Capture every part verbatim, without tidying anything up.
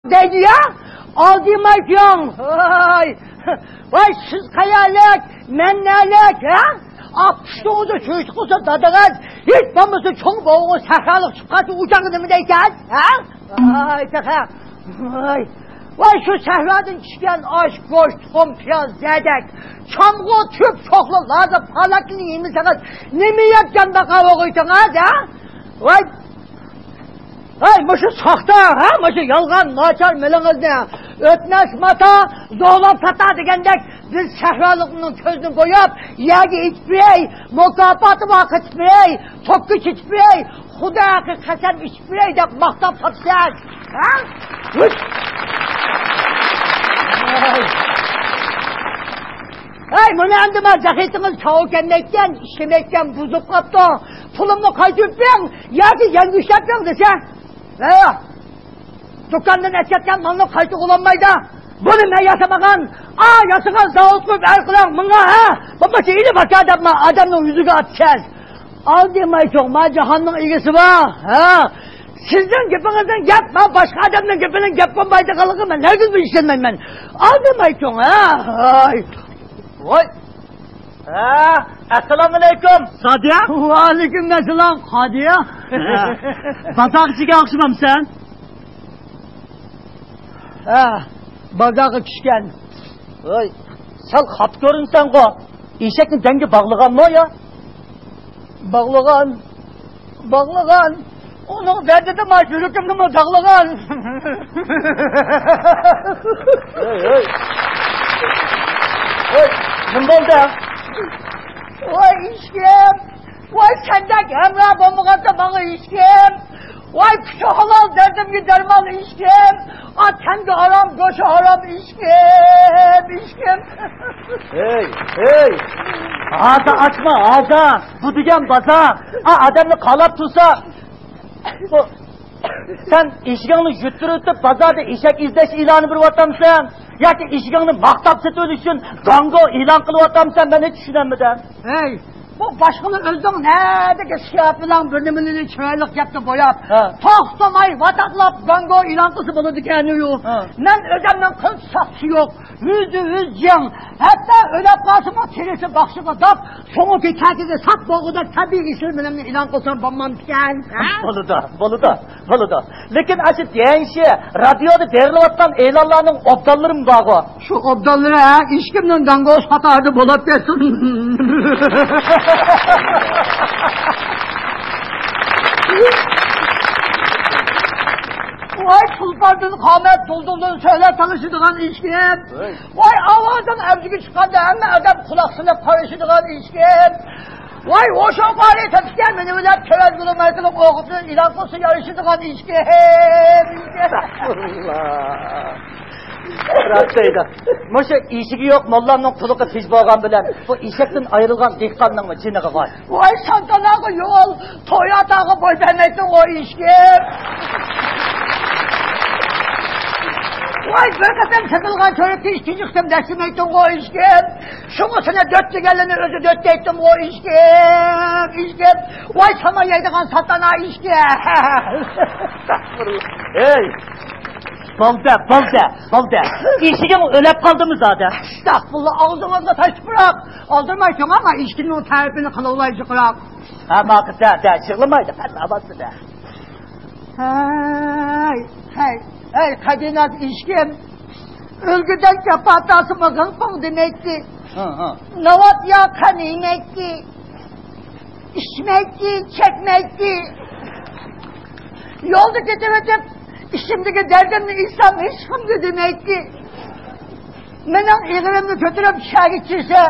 دەيدۇ يا، ئالدىماي تۇرۇڭ. ۋاي، ۋاي، سىز قەيەرلىك، مەن نەلىك، ھە؟ ئاپتۇشتىڭىزدا سۈرۈشتە قىلسا دادىڭىز، ھېچ بولمىسا چوڭ بوۋىڭىز سەھرالىق چىققانسا ئۇ چاغدا نېمە دەيسىز، ھە؟ ۋاي، تېخى. ۋاي، ۋاي، شۇ سەھرادىن چۈشكەن ئاش، گۆش، تۇخۇم، پىياز، زەردەك، چامغۇر، چۆپ، شوخلا، لازا، پالەكنى يېمىسىڭىز، نېمە يەپ جان باقاۋاتىسىز، ھە؟ ۋاي، ھەي، مۇشۇ ساختا، ھە، مۇشۇ يالغان، ناچار مېلىڭىزنى ئۆتمەس ماتا، زورلاپ ساتا دېگەندەك، بىز سەھرالىقنىڭ كۆزىنى بوياپ، يەرگە ئېتىپ بېرەي، مۇكاپاتى بار قېتىپ بېرەي، توككا چېتىپ بېرەي، خۇدا ھەققى قەسەم ئىچىپ بېرەي دەپ ماختاپ ساتىسەن. ھە؟ ھۇش! ھەي، مانا ئەمدى مانا زەخىتىڭىز چاۋۇ كەلمەيدىكەن، ئىشلىمەيدىكەن، بۇزۇلۇپ قاپتۇ. پۇلۇمنى قايتۇرۇپ بېرىڭ ياكى يەڭگۈشلەپ بېرىڭ دېسە. ھە، دۇكاندىن ئەكەتكەن مالنى قايتۇرغىلى بولمايدۇ. بۇنى مەن ياسىمىغان، ئا، ياسىغان زاۋۇتقا ئەر قىلىڭ ماڭا، ھە؟ بولمىسا ئېلىپ ئاكا دەپ مانا ئادەمنىڭ يۈزىگە ئاتىسەن. ئالدىماي تۇرۇڭ، ما جاھاننىڭ ئىگىسى بار، ھە؟ سىزنىڭ گېپىڭىزدىن گەپ، ما باشقا ئادەمنىڭ گېپىدىن گەپ بولمايدىغانلىقىنى مەن ھەرگىزمۇ ئىشەنمەيمەن. ئالدىماي تۇرۇڭ، ھە؟ ھاي. ۋاي. ھە، ئەسسالامۇئەلەيكۇم، سادىيە. ۋەئەلەيكۇم ئەسسالام، قادىيە. ھە. بازارغا چۈشكەن ئوخشىمامسەن؟ ھە، بازارغا چۈشكەن. ۋاي، سەل خاپا كۆرۈنسەڭغۇ. ئېشەكنى دەڭگە باغلىغانمۇ يا؟ باغلىغان. باغلىغان. ئۇنىڭ دەردىدە ما يۈرىكىمنىمۇ داغلىغان. ھەي، ھەي. ھەي، نېمە بولدى؟ ۋاي ئىشكىم، ۋاي سەندەك ھەمراھ بولمىغاندا ماڭا ئىشكىم. ۋاي پۇتى ھالال دەردىمگە دەرمان ئىشكىم. ئا تەنگە ھارام، گۆشى ھارام ئىشكىم، ئىشكىم. ھەي، ھەي. ھازا ئاچما، ھازا. بۇ دېگەن بازار. ئا ئادەمنى قالاپ تۇرسا. بۇ، سەن ئىشىكىڭنى يۈتتۈرۈۋېتىپ، بازاردا ئېشەك ئىزدەش ئېلانى بېرىۋاتامسەن؟ ياكى ئىشىكىڭنى ماختاپ سېتىۋېلىش ئۈچۈن گاڭگو ئېلان قىلىۋاتامسەن؟ مەن ھېچ چۈشىنەلمىدىم. ھەي، بۇ باشقىلار ئۆزىنىڭ نەدىكى سىياپىلەڭ بىر نېمىلىرىنى چىرايلىق گەپكە بوياپ، ھە، توختىماي ۋاتاقلاپ گاڭگو ئېلان قىلسا بولىدىكەنۇ. ھە. مەن ئۆزۈمنىڭ قىلچە ساختىسى يوق. يۈزدە يۈز جىڭ. ھەتتا ئۆلۈپ قالسىمۇ تېرىسى باخشىغا داپ، سوڭۇقى كەكىگە ساپ بولغۇدەك تەبىئىي ئىشلىرىم بىلەن ئېلان قىلسام بولمامدىكەن، ھە؟ بولىدۇ، بولىدۇ، بولىدۇ. لېكىن ئاشۇ دېيەنشى رادىيودا بېرىلىۋاتقان ئېلانلارنىڭ ئوبدانلىرىمۇ بارغۇ. شۇ ئوبدانلىرى، ھە، ھېچكىمنىڭ داڭگوسى قاتارىدا بولۇپ كەتسۇن. ۋاي، تۇلپاردىن قامەت، دۇلدۇلدىن سۆلەت تالىشىدىغان ئىشكىن. ۋاي. ۋاي، ئاۋازىڭ ئەۋجىگە چىققاندا ھەممە ئادەم قۇلاق سېلىپ قارىشىدىغان ئىشكىن. ۋاي، ھوشۇڭ بارى تېپىشكەن مېنى بىلەن كۆرەزگىلى مايكىلىق ئوقۇتسا ئېلان قىلسا يارىشىدىغان ئىشكىن. ئەستەغپۇرۇللا. راست دەيدۇ. مۇشۇ ئېشىكى يوق موللامنىڭ قۇلىقى پىژ بولغان بىلەن بۇ ئېشەكتىن ئايرىلغان دېھقاننىڭمۇ جېنىغا ۋاي. ۋاي، سانتاناغا يول، توياتاغا بوي بەرمەيتتىڭغۇ ئىشكىم. ۋاي، بىر قېتىم سېتىلغان چۆرۈككە ئىككىنچى قېتىم دەسسىمەيتتىڭغۇ ئىشكىم. شۇڭا سېنى دۆت دېگەنلىرىنى ئۆزى دۆت دەيتتىمغۇ ئىشكىم، ئىشكىم. ۋاي، سامان يەيدىغان سانتانا ئىشكىم. ئەستەغپۇرۇللا. ھەي، بولدى، بولدى، بولدى. ئېشىكىڭ ئۆلەپ قالدىمۇ زادى؟ ئەستەغپۇرۇللا، ئاغزىڭىزغا تاش تۇپراق. ئالدىرىماي تۇرۇڭ، ئەمما ئېشىكىمنىڭ تەرىپىنى قىلىۋالاي جىقراق. ھە، ماقۇل، دە، دە، يىغلىمايدۇ، قەلبى ئاۋاتسىدە. ھەي، ھەي، ھەي، قەدىناس ئېشىكىم. ئۆلگۈدەك جاپا تارتسىمۇ غىڭ-پىڭ دېمەيتتى. ھە، ھە. ناۋات يا قان يېمەيتتى. ئىچمەيتتى، چەكمەيتتى. يولدا كېتىۋېتىپ، ئىچىمدىكى دەردىمنى ئېيتسام، ھېچكىمگە دېمەيتتى. مېنىڭ ئېغىرىمنى كۆتۈرۈپ شەھەرگە كىرسە،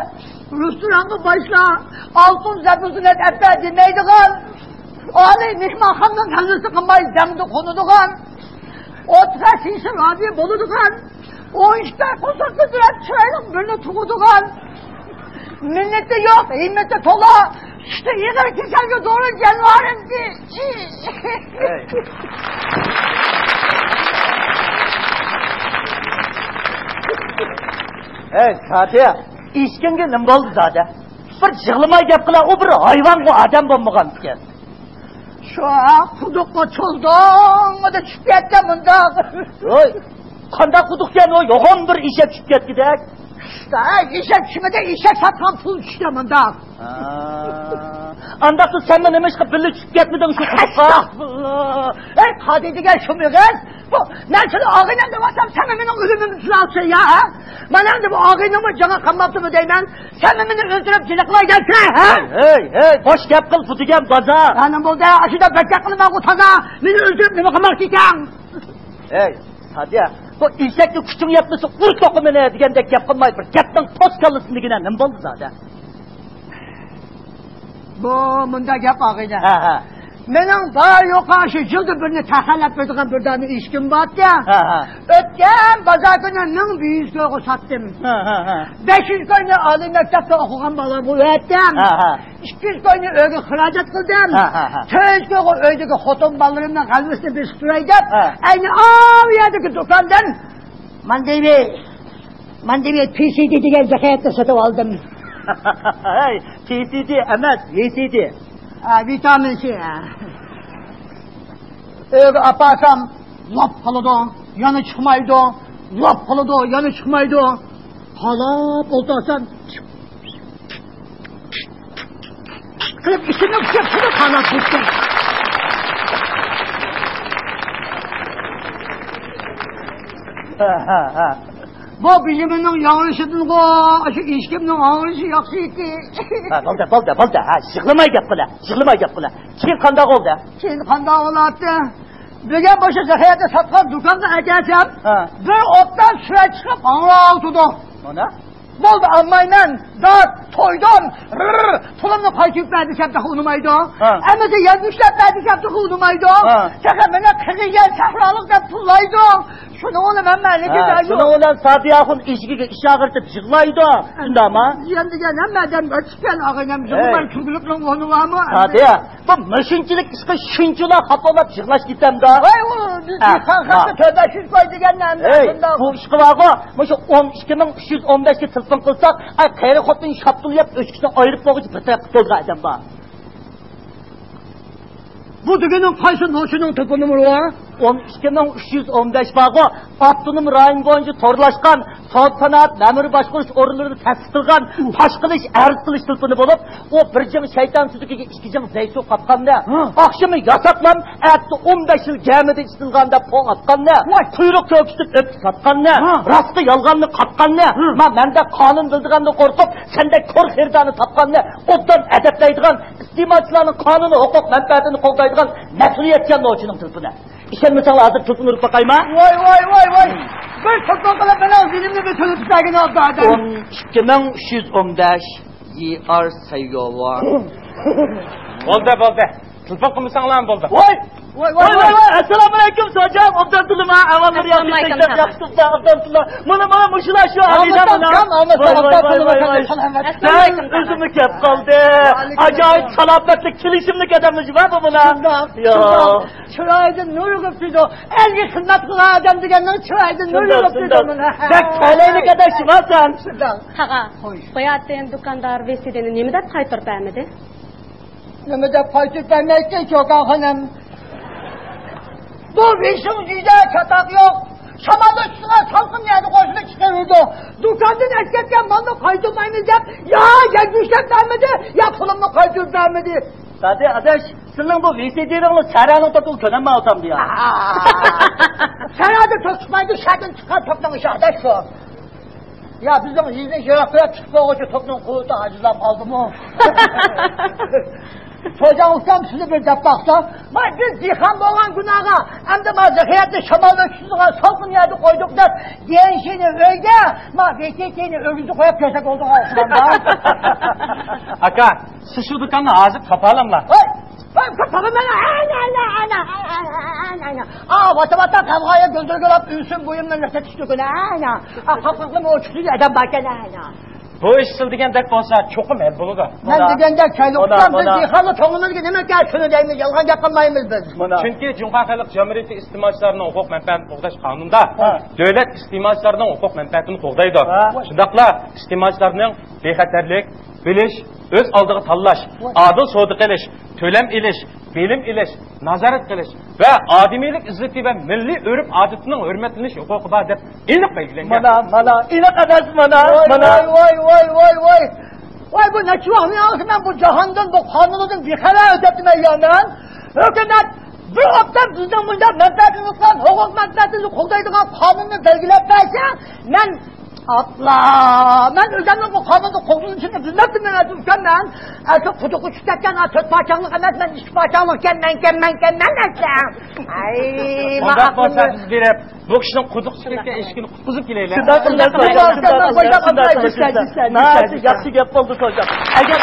رېستورانغا باشلا، ئالتۇن زەبۇزۇنەت ئەپە دېمەيدىغان، ئالىي مېھمانخانىنىڭ ھەلۋىسى قىلماي دەمدە قونىدىغان، ئوتقا سىيسا رازى بولىدىغان، ئون ئىككى ئاي قورساق كۆتۈرۈپ چىرايلىق بىرنى تۇغىدىغان، مىننىتى يوق، ھىممىتى تولا، سۈتى ئېغىر كېسەلگە دورا جانىۋارىمدى. ھەي. ھەي، ساتى، ئېشىكىڭگە نېمە بولدى زادى؟ بىر يىغلىماي گەپ قىلا، ئۇ بىر ھايۋانغۇ، ئادەم بولمىغان ئىكەن. شۇ قۇدۇققا چولدۇڭدا چۈشۈپ كەتتى مۇنداق. ۋاي، قانداق قۇدۇقكەن ئۇ؟ يوغان بىر ئېشەك چۈشۈپ كەتكۈدەك. ئىشتە ئېشەك چۈشمىدى، ئېشەك ساتقان پۇل چۈشتى مۇنداق. ھا. ئانداقتا سەنمۇ نېمىشقا بىللە چۈشۈپ كەتمىدىڭ شۇ قۇدۇققا؟ ئەستەغپۇرۇللا. ئەي، قادى دېگەن شۇ مېغىز. بۇ، مەن سېنى ئاغىنەم دەۋاتسام، سەنمۇ مېنىڭ ئۆلۈمۈمنى تىلەۋاتىسەن يا، ھە؟ مانا ئەمدى بۇ ئاغىنىڭمۇ جېنى قالماپتۇ دەيمەن. سەنمۇ مېنى ئۆلتۈرۈپ جېنىقلاي دەمسەن، ھە؟ ھەي، ھەي، ھەي، بوش گەپ قىل، بۇ دېگەن بازار. ھە، نېمە بولدى؟ ئاشۇنداق بەك گەپ قىلماڭغۇ تازا. مېنى ئۆلتۈرۈپ نېمە قىلماقچىكەن؟ ھەي، سادىيە، بۇ ئېشەكنى كۈچۈڭ يەتمىسە ئۇر توقۇمىنى دېگەندەك گەپ قىلماي، بىر گەپنىڭ پوس كاللىسىنى دېگىنە نېمە بولدى زادە؟ بۇ مۇنداق گەپ ئاغىنە. ھە، ھە. مېنىڭ بار يوقى شۇ يىلدا بىرنى تەخەللەپ بېرىدىغان بىر دانە ئېشىكىم بارتى. ھە، ھە. ئۆتكەن بازار كۈنى مىڭ بىر يۈز كويغا ساتتىم. ھە، ھە، ھە. بەش يۈز كوينى ئالىي مەكتەپتە ئوقۇغان بالامغا ئەۋەتتىم. ھە، ھە. ئىككى يۈز كوينى ئۆيگە خىراجەت قىلدىم. ھە، ھە، ھە. تۆت يۈز كويغا ئۆيدىكى خوتۇن بالىلىرىمنىڭ غەلۋىسىنى بېسىپ تۇراي دەپ، ھە. ئەينى ئاۋۇ يەردىكى دۇكاندىن ماندىۋى، ماندىۋى پى سى دى دېگەن زەخىيەتنى سېتىپ ئالدىم. ھەي، پى سى دى ئەمەس، ۋى سى دى. ھە، ۋىتامىن سى، ھە. ئۆيگە ئاپارسام، لاپ قالىدۇ، يەنە چىقمايدۇ، لاپ قالىدۇ، يەنە چىقمايدۇ. قالاپ ئولتۇرسام، قىلىپ ئىچىمنى پۇشۇپ، پۇشۇپ قالاپ كەتتى. ھە، ھە، ھە. بۇ بېشىمنىڭ ياڭرىشىدىنغۇ، شۇ ئېشىكىمنىڭ ئاڭرىشى ياخشى ئىكەن. ھە، بولدى، بولدى، بولدى. ھە، يىغلىماي گەپ قىلە، يىغلىماي گەپ قىلە. كېيىن قانداق بولدى؟ كېيىن قانداق بولاتتى؟ بۈگۈن مۇشۇ زەخىيەتنى ساتقان دۇكانغا ئەكەلسەم، ھە. بىر ئوبدان سۈرەت چىقىپ ئاڭلاۋاتىدۇ. مانا. بولدى، ئالمايمەن. دات، تويدۇم. رىر، پۇلۇمنى قايتۇرۇپ بەر دېسەم تېخى ئۇنىمايدۇ. ھە. ئەمىسە يەرگە ئىشلەپ بەر دېسەم تېخى ئۇنىمايدۇ. ھە. تېخى مېنى قىرغىن يەر سەھرالىق دەپ پۇللايدۇ. شۇنىڭ بىلەن مەن مەلىكە ھە، دەيدۇ. شۇنىڭ بىلەن سادىيە ئاخۇن ئېشىكىگە ئىش ئاغرىتىپ يىغلايدۇ. شۇنداقمۇ؟ يەن دېگەن ھەممە ئادەم ئۆتۈپ كەل، ئاغىنەم، ھەي. جۇمۇ بار، كۈلكىلىكنىڭ ئورنى بارمۇ؟ سادىيە، بۇ مۇشۇنچىلىك ئىشقا شۇنچىلا خاپىلاپ يىغلاش كېتەمدۇ؟ ۋاي، ئۇ ھە، دېھقان ھە. خەققە تۆت بەش يۈز كوي دېگەن نەمدە ئەي، شۇنداق. بۇ ئىشقا بارغۇ، مۇشۇ ئون ئىككى مىڭ ئۈچ يۈز ئون بەشكە تېلېفون قىلساق، ئەي، قېرى خوتۇن شاپتۇل يەپ ئۆچكىسىنى ئايرىپ بولغۇچە بىر تەرەپ قىلىدىغان ئادەم بار. بۇ دېگىنىڭ قايسى نوچىنىڭ تېلېفون نومۇرى بار؟ ئون ئىككى مىڭ ئۈچ يۈز ئون بەش بارغۇ، ئاپتونوم رايون بويىچە تورلاشقان، سودا سانائەت مەمۇرىي باشقۇرۇش ئورۇنلىرىدا تەسىس قىلغان، پاش قىلىش، ئەرز قىلىش تېلېفونى بولۇپ، ئۇ بىر جىڭ شەيتان سۈتىگە ئىككى جىڭ زەيتۇن قاتقاننى، ھە. ئاخشىمى ياساپلام، ئەتىسى ئون بەش يىل گەمىدە ئىشلىتىلغان دەپ پۇل ئاتقاننى، ۋاي. قۇيرۇق كۆكۈتۈپ ئۆپكە ساتقاننى، ھە. راستقا يالغاننى قاتقاننى، ھە. ما مەندەك قانۇن بىلىدىغاندىن قورقۇپ، سەندەك كور خېرىدارنى تاپقاننى، ئوبدان ئەدەپلەيدىغان، ئىستېمالچىلارنىڭ قانۇنىي ھوقۇق مەنپەئەتىنى قوغدايدىغان مەسئۇلىيەتچان نوچىنىڭ تېلېفونى. ئىشەنمىسەڭلار، ھازىر تېلېفون ئۇرۇپ باقايما؟ ۋاي، ۋاي، ۋاي، ۋاي. بىر تېلېفون قىلىپ مېنىڭ زېمىنىمنى بىر تۆلىتىپ بەرگىنى ئوبدان. ئون ئىككى مىڭ ئۈچ يۈز ئون بەش، يى ئار سەييوۋا. بولدى، بولدى. تېلېفون قىلمىساڭلارمۇ بولدى. ۋاي! ۋاي، ۋاي، ۋاي، ۋاي، ۋاي. ئەسسالامۇئەلەيكۇم، ساجام. ئوبدان تۇردۇما؟ ئەھۋاللىرى ياخشى، ئەسسالامۇئەلەيكۇم، تەبىئەت ياخشى تۇرۇپتۇ، ئوبدان تۇردۇما. مانا، مانا، مۇشۇلار شۇ ئابىدە مانا. ۋاي، ۋاي، ۋاي، ۋاي، ۋاي. سەن ئۆزۈممۇ كەپ قالدى. ئاجايىپ سالاپەتلىك كېلىشىملىك ئادەممىش بار بۇ مانا. شۇنداق، يا. شۇنداق. چىرايىدىن نۇر ئېغىپ تۇرىدۇ. ئەلگە خىزمەت قىلغان ئادەم دېگەننىڭ چىرايىدىن نۇر ئېغىپ تۇرىدۇ مانا. بەك تەلەيلىك ئادەمشىما سەن. شۇنداق. قاغا، خوش. باياتىن دۇكاندار ۋېسىدىنى نېمە دەپ قايتۇرۇپ بەرمىدى؟ نېمە دەپ قايتۇرۇپ بەرمەيتتى، چوكان خانىم؟ بۇ بېشىڭ جۈيدە چاتاق يوق. شامالدا ئۇچىدىغان سالقىن يەردە قوشۇلۇپ چىقىرىدۇ. دۇكاندىن ئەكەتكەن مالنى قايتۇرمايمىز دەپ، يا يەرگە ئىشلەپ بەرمىدى، يا پۇلۇمنى قايتۇرۇپ بەرمىدى. دادى ئاداش، سېنىڭ بۇ ۋېسىدىنىڭلا سەرەنىڭ توپىغا كۆنەلمەي ئولتۇرامدۇ يا؟ سەرەدە توپ چىقمايدۇ، شەدىن چىققان توپنىڭ ئىشى ئاداش شۇ. يا، بىزنىڭ يېزا يىراقراق چىقىپ بولغۇچە توپنىڭ قۇۋۋىتى ئاجىزلاپ قالدىمۇ؟ خوجام ئۇكام سىزنى بىر دەپ باقسا، ما بىز دېھقان بولغان گۇناھقا، ئەمدى ما زەخىيەتنى شامال ئۆتكۈزىدىغان سالقىن يەردە قويدۇق دەپ، دىيەنشىنى ئۆيگە، ما ۋېكىكىنى ئۆگزىدە قويۇپ كەلسەك بولىدىغان ئوخشىمامدۇ؟ ئاكا، سىز شۇ دۇكاننى ھازىر تاپالاملا؟ ۋاي! ۋاي، تاپالىمەن، ئەنە، ئەنە، ئەنە. ئا، ۋاتا، ۋاتا، قەۋغايە گۈلدۈرگىلاپ ئۈنسۈن بويۇمنى نەسەت چۈشتۈكۈن، ئەنە. ئا، قاپاقلىما ئوچۇقسىز ئادەم باركەن، ئەنە. بۇ ئىش سىل دېگەندەك بولسا، چوقۇم ھەل بولىدۇ. مەن دېگەندەك چايلىق ئۇكام، بىز دېھقانلار كۆڭلىمىزگە نېمە كەلسە شۇنى دەيمىز، يالغان گەپ قىلمايمىز بىز. چۈنكى جۇڭخۇا خەلق جۇمھۇرىيىتى ئىستېمالچىلارنىڭ ھوقۇق مەنپەئەتىنى قوغداش قانۇنىدا ھە. دۆلەت ئىستېمالچىلارنىڭ ھوقۇق مەنپەئەتىنى قوغدايدۇ. ھە. شۇنداقلا ئىستېمالچىلارنىڭ بىخەتەرلىك، بىلىش، ئۆز ئالدىغا تاللاش، ۋاي. ئادىل سودا قىلىش، تۆلەم ئېلىش، بىلىم ئېلىش، نازارەت قىلىش ۋە ئادىمىيلىك ئىززىتى ۋە مىللىي ئۆرپ-ئادىتىنىڭ ھۆرمەتلىنىش ھوقۇقى بار دەپ ئېنىق بەلگىلەنگەن. مانا، مانا، ئېنىق ئەمەس، مانا، ۋاي، مانا. ۋاي، ۋاي، ۋاي، ۋاي، ۋاي. ۋاي، بۇ نەچچە ۋاقىتنى ئالسا مەن بۇ جاھاندىن، بۇ قانۇندىن بىخەۋەر ئۆتەپتىمەن يا مەن. ھۆكۈمەت بىر ئوبدان بىزنىڭ مۇنداق مەنپەئەتىمىز بىلەن، ھوقۇق مەنپەئەتىمىزنى قوغدايدىغان قانۇننى بەلگىلەپ بەرسە، مەن ئاپلا! مەن ئۆزۈمنىڭ بۇ قانۇندا قوغدىلىشىنى بىلمەپتىمەن، ئەزىز ئۇكام، مەن. ئەسلى قۇدۇققا چۈشۈپ كەتكەن، ھە، تۆت پارچاڭلىق ئەمەس، مەن ئىككى پارچاڭلىق ئىكەن، مەنكەن، مەنكەن، مەن ئەسلى. ئاي، ئۇنداق بولسا، بىز بېرىپ بۇ كىشىنىڭ قۇدۇققا چۈشۈپ كەتكەن ئىشىكىنى قۇتقۇزۇپ كېلەيلى. شۇنداق قىلىمىز، شۇنداق قىلىمىز، شۇنداق قىلىمىز. ناھايىتى ياخشى گەپ بولدى، سولجام. ئەگەر